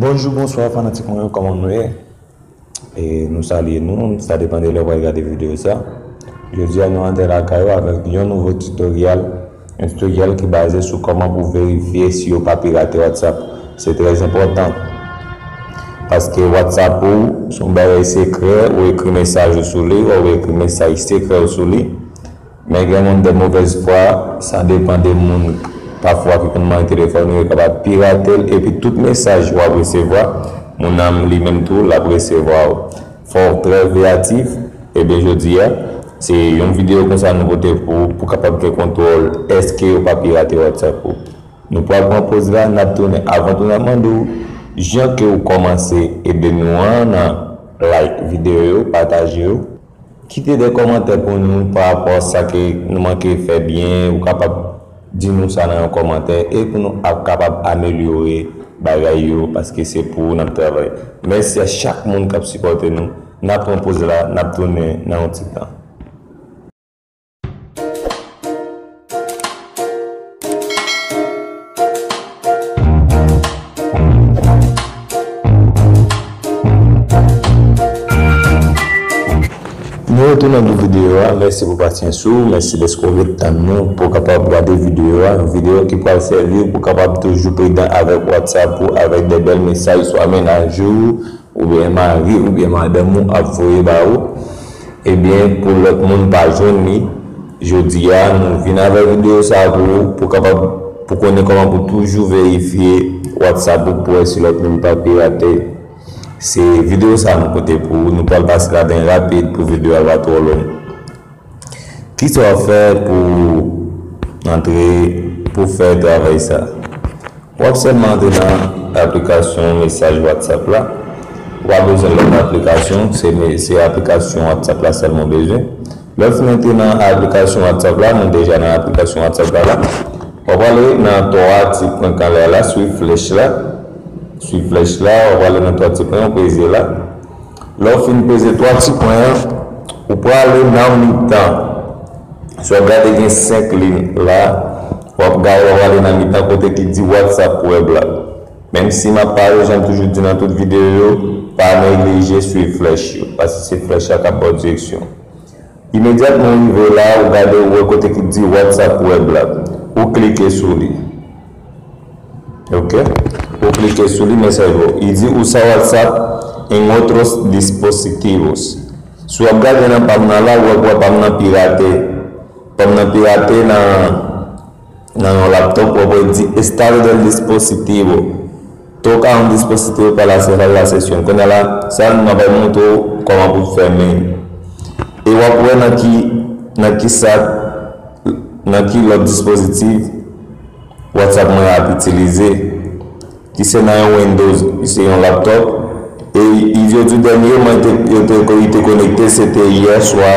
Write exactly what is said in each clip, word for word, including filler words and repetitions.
Bonjou, bonswa, fanatik mwen yo, kòman nou ye? E nou salye nou, sa depann de lè w pral gade videyo sa. Jodi a, nou antre lakay ou avèk yon nouvo tutorial, yon tutorial ki baze sou kòman pou verifye si yo pa pirate WhatsApp. Se trè enpòtan. Paske WhatsApp ou, se yon bagay sekrè, ou ekri mesaj ou sou li, ou ekri mesaj sekrè ou sou li. Men gen moun de movèz fwa, sa depann de moun pafwa ki konn manyen telefòn ou, yo kapab pirate l, epi tout mesaj w ap resevwa, moun nan li menm tou, l ap resevwa w. Fò w trè veyatif, ebyen jodi a, se yon videyo konsa nou pote pou ou, pou kapab gen kontwòl, èske yo pa pirate WhatsApp ou. Nou pral pran poz la, n ap tounen. Avan tou, n ap mande w, jan ke w kòmanse ede nou an, nan like videyo yo, pataje yo. Kite de kòmantè pou nou pa rapò a sa ke nou manke fè byen, ou kapab di nou sa nan yon kòmantè e pou nou ap kapab amelyore bagay yo, paske se pou ou n ap travay. Mèsi a chak moun k ap sipòte nou. N ap pran poz la, n ap tounen nan yon ti tan. Nou retounen pou videyo a. Mèsi pou pasyans ou. Mèsi dèske w ret tann nou pou w kapab gade videyo a. Yon videyo ki pral sèvi w pou w kapab toujou pridan avèk WhatsApp ou, avèk de bèl mesaj swa mennaj ou, oubyen mari oubyen madanm ou ap voye ba ou, ebyen, pou lòt moun pa jwenn li, jodi a, nou vin avèk videyo sa a pou ou, pou kapab, pou konnen kòman pou toujou verifye WhatsApp ou pou wè si lòt moun pa pirate. Se videyo sa a nou pote pou ou, nou pral pase ladan rapid pou videyo a pa twò long. Kisa w ap fè pou antre, pou fè travay sa? W ap sèlman antre nan aplikasyon mesaj WhatsApp la. W ap bezwen lòt aplikasyon, se me-, se aplikasyon WhatsApp la sèlman w bezwen. Lè w fin antre nan aplikasyon WhatsApp la, nou deja nan aplikasyon WhatsApp la la. W ap ale nan twa ti pwen k anlè la, swiv flèch la. Swiv flèch la, w ap ale nan twa ti pwen, w peze la. Lè w fin peze twa ti pwen an, ou prale nan mitan. Si w ap gade gen senk liy la, w ap gade, w ap ale nan mitan kote ki di WhatsApp Web la. Menm si m ap pale, jan m toujou di nan tout videyo yo, pa neglije swiv flèch yo, paske se flèch la k ap ba w direksyon. Imedyatman w rive la, ou gade, ou wè kote ki di WhatsApp Web la. Ou klike sou li. Ok? Ou klike sou li, men sa yo. Li di usa WhatsApp en otros dispositivos. Si w ap gade nan pa m nan la, ou wè, ou wè pa m nan pirate. Pa m nan pirate nan, nan yon laptop, ou wè di estado del dispositivo. Toca un dispositivo para cerrar la sesión. Kounye a la, sa nou pral montre w kòman pou fèmen. E w ap wè nan ki, nan ki sa, nan ki lòt dispozitif WhatsApp mwen ap itilize, ki se nan yon Windows, ki se yon laptop. E yo di dènye mwen te, yo te, yo te konekte, se te yè swa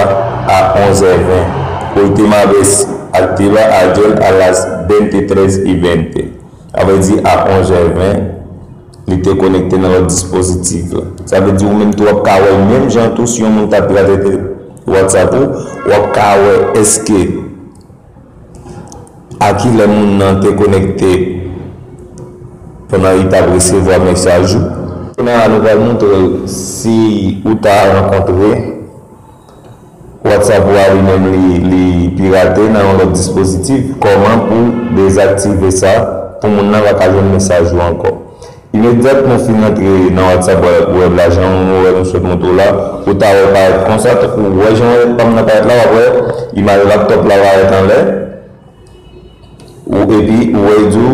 a onz è ven. Última vez activa ayer a las veintitrés y veinte. Sa vle di a onz è ven, li te konekte nan lòt dispozitif la. Sa vle di ou menm tou w ap ka wè menm jan tou si yon moun ta pirate WhatsApp ou, w ap ka wè èske a kilè moun nan te konekte pandan li t ap resevwa mesaj ou. Kounye a nou pral montre w si ou ta rankontre WhatsApp ou a li menm li, li pirate nan yon lòt dispozitif, kòman pou dezaktive sa pou moun nan pa ka jwenn mesaj ou ankò. Imedyatman w fin antre nan WhatsApp Web la, jan nou wè nou sot montre w la, ou ta wè parèt konsa, tankou w wè jan w wè pa m nan parèt la, w ap wè imaj laptop la parèt anlè. Ou, epi ou wè di w,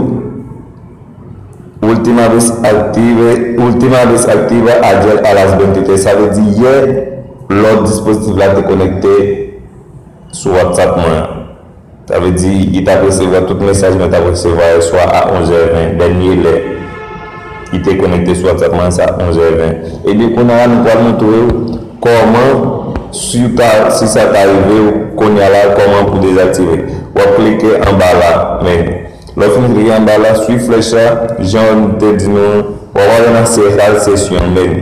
última vez active, última vez activa ayer a las veintitrés. Sa vle di yè lòt dispozitif la te konekte sou WhatsApp mwen an. Sa vle di li t ap resevwa tout mesaj mwen t ap resevwa yè swa a onz è ven, dènye lè li te konekte sou WhatsApp mwen an, se a onz è ven. Ebyen kounye a la nou pral montre w kòman, si w ta, si sa ta rive w kounye a la, kòman pou dezaktive. W ap klike anba la, men lè w fin klike anba la, swiv flèch la, jan m te di nou, w ap ale nan cerrar sesión, men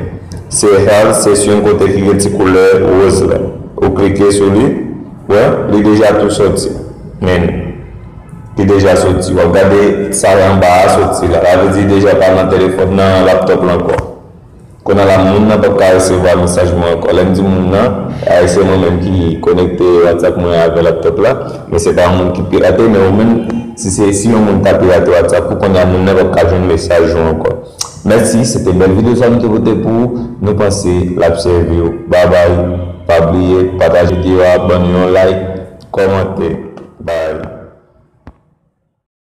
cerrar sesión kote ki gen ti koulè woz la. Ou klike sou li, wè, li deja tou sòti. Men Ki deja soti. W ap gade sa anba a soti la. Sa vle di deja pa nan telefòn nan, laptop la ankò. Kounye a la, moun nan p ap ka resevwa mesaj mwen ankò. Lè m di moun nan, a, se mwen menm ki konekte WhatsApp mwen avè laptop la, men se pa yon moun ki pirate, men ou menm, si se si yon moun ta pirate WhatsApp ou, kounye a moun nan p ap ka jwenn mesaj ou ankò. Mèsi, se te bèl videyo sa nou te pote pou ou. Nou panse l ap sèvi w. Babay, pa bliye, pataje videyo a, ban nou yon like, kòmante.